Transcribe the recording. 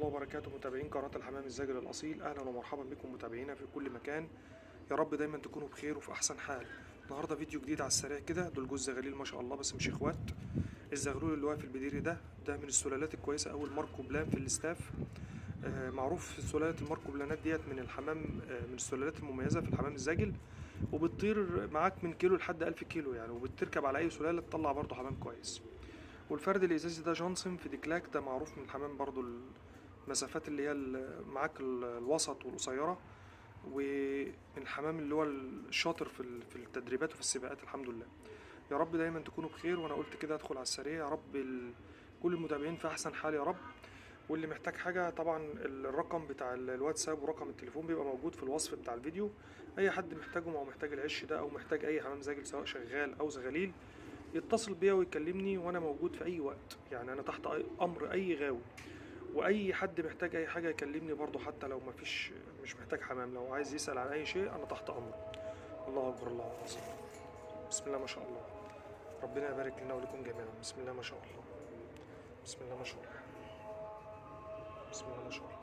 الله وبركاته. متابعين قناة الحمام الزاجل الأصيل، أهلا ومرحبا بكم متابعينا في كل مكان. يا رب دايما تكونوا بخير وفي أحسن حال. النهارده فيديو جديد على السريع كده. دول جوز زغاليل ما شاء الله، بس مش إخوات. الزغلول اللي واقف البديري ده من السلالات الكويسة أوي، الماركو بلان في الاستاف. معروف في سلالة الماركو بلانات ديت من الحمام، من السلالات المميزة في الحمام الزاجل، وبتطير معاك من كيلو لحد 1000 كيلو يعني، وبتركب على أي سلالة تطلع برضه حمام كويس. والفرد الازازي ده جونسون في ديكلاك، ده معروف من الحمام برضو، المسافات اللي هي معاك الوسط والقصيرة، ومن الحمام اللي هو الشاطر في التدريبات وفي السباقات. الحمد لله، يا رب دايما تكونوا بخير. وانا قلت كده ادخل على السريع، يا رب كل المتابعين في احسن حال يا رب. واللي محتاج حاجة طبعا الرقم بتاع الواتساب ورقم التليفون بيبقى موجود في الوصف بتاع الفيديو. اي حد محتاجه او محتاج العش ده او محتاج اي حمام زاجل سواء شغال او زغاليل يتصل بيا ويكلمني، وانا موجود في اي وقت. يعني انا تحت امر اي غاوي، واي حد محتاج اي حاجة يكلمني برضو، حتى لو مفيش مش محتاج حمام، لو عايز يسال عن اي شيء انا تحت امره. الله اكبر، الله العظيم، بسم الله ما شاء الله، ربنا يبارك لنا ولكم جميعا. بسم الله ما شاء الله، بسم الله ما شاء الله، بسم الله ما شاء الله.